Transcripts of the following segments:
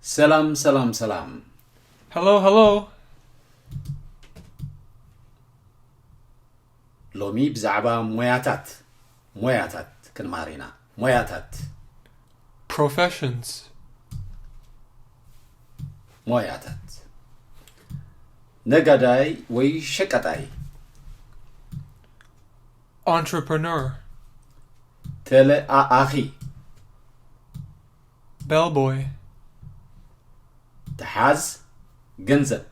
ሰላም ሰላም ሰላም። Hello, hello. ሎሚ ብዛዕባ ሞያታት ሞያታት ክንማር ኢና። ሞያታት Professions. ሞያታት ነጋዳይ ወይ ሸቀጣይ፣ Entrepreneur. ተለኣኣኺ፣ Bellboy. ተሓዝ ገንዘብ፣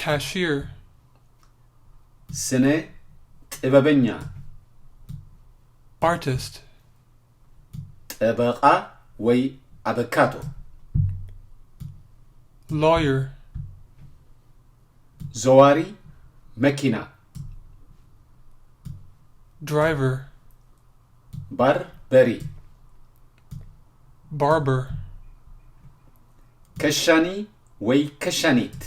Cashier. ስነ ጥበበኛ፣ Artist. ጠበቓ ወይ ኣበካቶ፣ Lawyer. ዘዋሪ መኪና፣ Driver. ባር በሪ፣ Barber. ከሻኒ ወይ ከሻኒት፣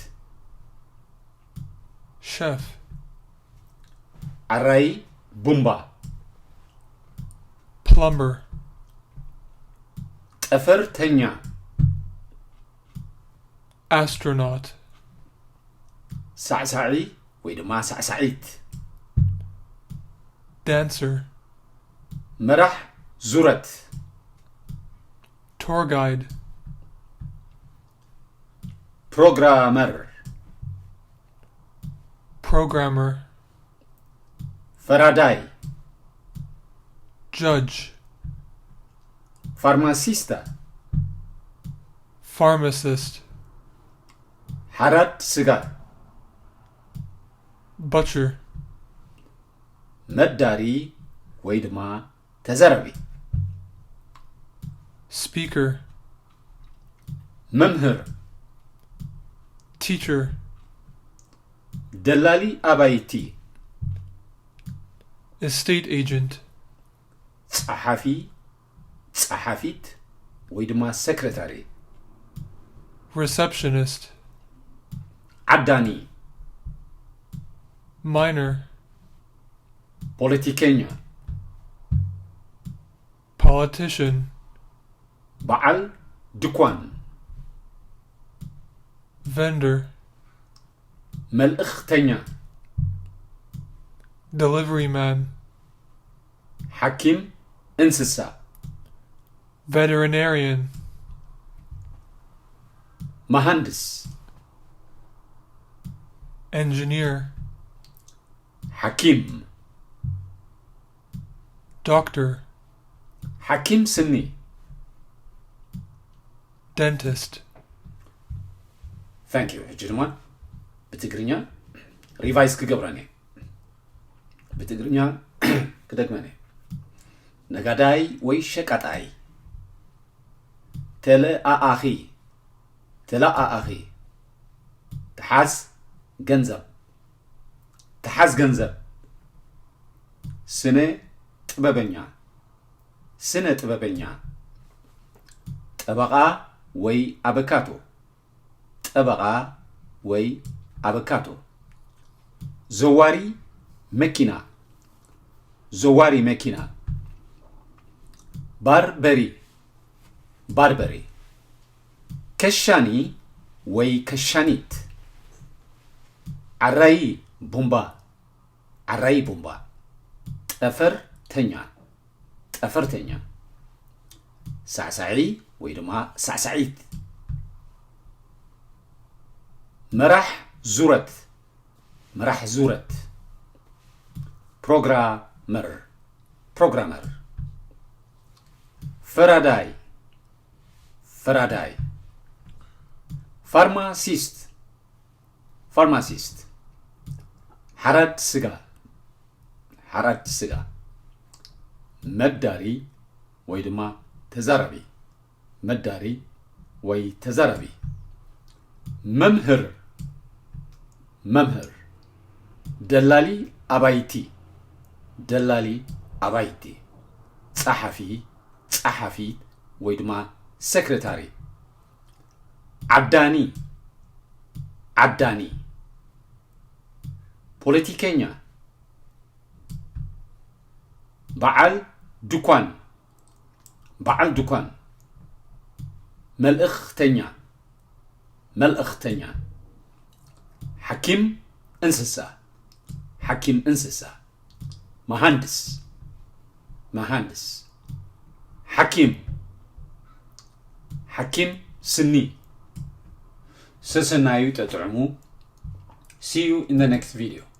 Chef. ዓራዪ ቡምባ፣ Plumber. ጠፈርተኛ፣ Astronaut. ሳዕሳዒ ወይ ድማ ሳዕሳዒት፣ Dancer. መራሕ ዙረት፣ Tour guide. ፕሮግራመር፣ Programmer. ፈራዳይ፣ Judge. ፋርማሲስታ፣ Pharmacist. ሓራድ ስጋ፣ Butcher. መዳሪ ወይ ድማ ተዛራቢ፣ Speaker. መምህር፣ Teacher. ደላሊ ኣባይቲ፣ Estate agent. ጸሓፊ፣ ጸሓፊት ወይ ድማ ሰክረታሪ፣ Receptionist. ዓዳኒ፣ Miner. ፖለቲከኛ፣ Politician. በዓል ድኳን፣ Vendor. መልእኽተኛ፣ Delivery man. ሓኪም እንስሳ፣ Veterinarian. መሃንድስ፣ Engineer. ሓኪም፣ Doctor. ሓኪም ስኒ፣ Dentist. Thank you። ሕጂ ድማ ብትግርኛ ሪቫይዝ ክገብረን እየ። ብትግርኛ ክደግመን እየ። ነጋዳይ ወይ ሸቃጣይ፣ ተለኣኣኺ፣ ተለኣኣኺ፣ ተሓዝ ገንዘብ፣ ተሓዝ ገንዘብ፣ ስነ ጥበበኛ፣ ስነ ጥበበኛ፣ ጠበቓ ወይ ኣበካቶ፣ ጠበቓ ወይ ኣበካቶ፣ ዘዋሪ መኪና፣ ዘዋሪ መኪና፣ ባርበሪ፣ ባርበሪ፣ ከሻኒ ወይ ከሻኒት፣ ዓራዪ ቡምባ፣ ዓራዪ ቡምባ፣ ጠፈርተኛ፣ ጠፈርተኛ፣ ሳዕሳዒ ወይ ድማ ሳዕሳዒት፣ መራሕ ዙረት፣ መራሕ ዙረት፣ ፕሮግራመር፣ ፕሮግራመር፣ ፈራዳይ፣ ፈራዳይ፣ ፋርማሲስት፣ ፋርማሲስት፣ ሓራድ ስጋ፣ ሓራድ ስጋ፣ መዳሪ ወይ ድማ ተዛራቢ፣ መዳሪ ወይ ተዛራቢ፣ መምህር፣ መምህር፣ ደላሊ ኣባይቲ፣ ደላሊ ኣባይቲ፣ ጸሓፊ፣ ጸሓፊት ወይ ድማ ሰክረታሪ፣ ዓዳኒ፣ ዓዳኒ፣ ፖለቲከኛ፣ በዓል ድኳን፣ በዓል ድኳን፣ መልእኽተኛ፣ መልእኽተኛ። ሓኪም እንስሳ፣ ሓኪም እንስሳ። መሃንድስ፣ መሃንድስ። ሓኪም፣ ሓኪም ስኒ። ሰሰናዩ ጠጥዕሙ። See you in the next video.